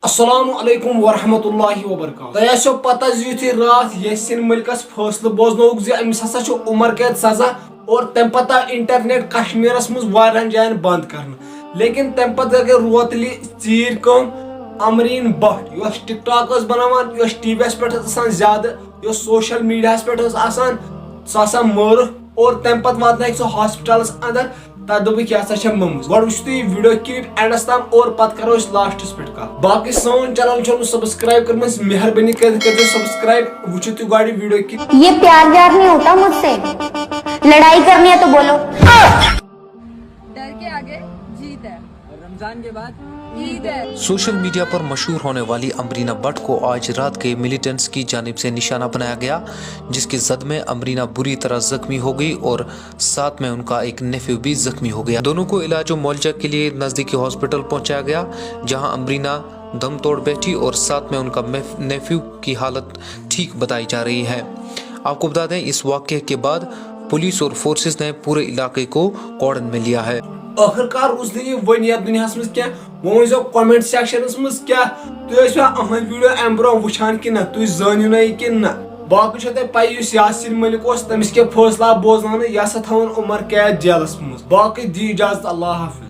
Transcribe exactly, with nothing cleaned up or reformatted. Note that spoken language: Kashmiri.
السلام علیکم ورحمۃ اللہ وبرکاتہ۔ تۄہہِ آسیو پتہ زِ یُتھُے راتھ یاسین ملکس فٲصلہٕ بوزنووُکھ زِ أمِس ہسا چھُ عمر قید سزا، اور تمہِ پتہٕ آو انٹرنیٹ کشمیرس منٛز واریاہن جاین بند کرنہٕ، لیکن تمہِ پتہٕ گٔے روتلہِ ژیٖرۍ کٲم۔ امریٖن بٹ، یۄس ٹک ٹاک ٲس بناوان، یۄس ٹی وی یس پٮ۪ٹھ ٲس آسان زیادٕ، یۄس سوشل میڈیاہس پٮ۪ٹھ ٲس آسان، سۄ ہسا مٲرٕکھ، اور تمہِ پتہٕ واتنٲیِکھ سۄ ہاسپٹلس اندر۔ تتھ دوٚپُکھ، "یہِ ہسا چھےٚ مٔمٕژ۔" گۄڈٕ وٕچھِو تُہۍ یہِ ویڈیو کلپ اینڈس تام، اور پتہٕ کرو أسۍ لاسٹس پٮ۪ٹھ کتھ۔ باقٕے سٲنۍ چینل چھو نہٕ سبسکرائب کٔرمٕژ، مہربٲنی کٔرِتھ کٔرزیو سبسکرائب۔ وٕچھِو تُہۍ گۄڈٕ یہِ ویڈیو کلپ۔ ये प्यार व्यार नहीं होता मुझसे। लड़ाई करनी है तो बोलो। डर के आगे जीत है। और रमजान के बाद ईद है। सोशल मीडिया पर मशहूर होने वाली अमरीना बट को आज रात के मिलिटेंट्स की जानिब से निशाना बनाया गया, जिसके जद में अमरीना बुरी तरह जख्मी हो गई और साथ में उनका एक नेफ्यू भी जख्मी हो गया। दोनों को इलाज और मुआवजा के लिए नजदीकी हॉस्पिटल पहुंचाया गया, जहां अमरीना दम तोड़ बैठी और साथ में उनका मेफ- नेफ्यू की हालत ठीक बताई जा रही है। आपको बता दें, इस वाक़े के बाद पुलिस और फोर्सेस ने पूरे इलाके को कॉर्डन में लिया है। ٲخٕر کار روٗز نہٕ یہِ وۄنۍ یَتھ دُنیاہَس منٛز کینٛہہ۔ وۄنۍ ؤنۍزیو کمنٹ سیکشنَس منٛز کیٛاہ تُہۍ ٲسوا أہٕنٛدۍ ویڈیو اَمہِ برونٛہہ وٕچھان کِنہٕ نہ، تُہۍ زٲنِو نہ یہِ کِنہٕ نہ۔ باقٕے چھو تۄہہِ پَیی یُس یاسین ملک اوس، تٔمِس کیٛاہ فٲصلہٕ آو بوزناونہٕ، یہِ ہسا تھاوُن عمر قید جیلَس منٛز۔ باقٕے دِیِو اجازت، اللہ حافظ۔